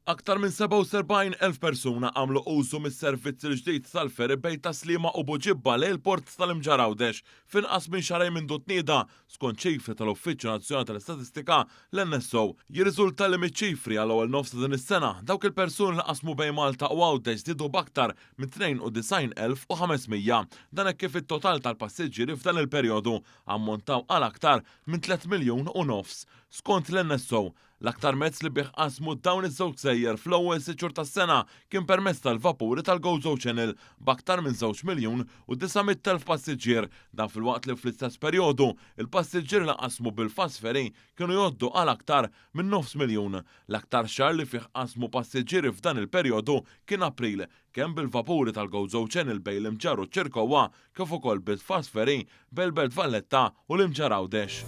Aktar minn 47,000 persuna għamlu użu mis-servizz il-ġdid tal-ferry bejn Tas-Sliema u Buġibba lejn il-Port tal-Imġarr Għawdex f'inqas minn xahrejn mindu tnieda, skont ċifri tal-Uffiċċju Nazzjonali tal-Istatistika, l-NSO. Jirriżulta li miċ-ċifri għall-ewwel nofs ta' din is-sena, dawk il-persuni li qasmu bejn Malta u Għawdex żdiedu b'aktar minn 92,500. Dan hekk kif it-total tal-passiġġieri f'dan il-perjodu ammontaw għal aktar minn 3 miljun u nofs. Skont l-NSO, L-aktar mezz li bih qasmu dawn iż-żewġ gżejjer fl-ewwel sitt xhur tas-sena kien permezz tal-vapuri tal-Gozo Channel b'aktar minn żewġ miljun u 900,000 passiġġier. Dan filwaqt li fl-istess perjodu, il-passiġġieri li qasmu bil-fast ferry kienu jgħoddu għal aktar minn nofs miljun. L-aktar xahar li fih qasmu passiġġieri f'dan il-perjodu kien April, kemm bil-vapuri tal-Gozo Channel bejn l-Imġarr u ċ-Ċirkewwa kif ukoll bil-fast ferry bejn il-Belt Valletta u l-Imġarr Għawdex.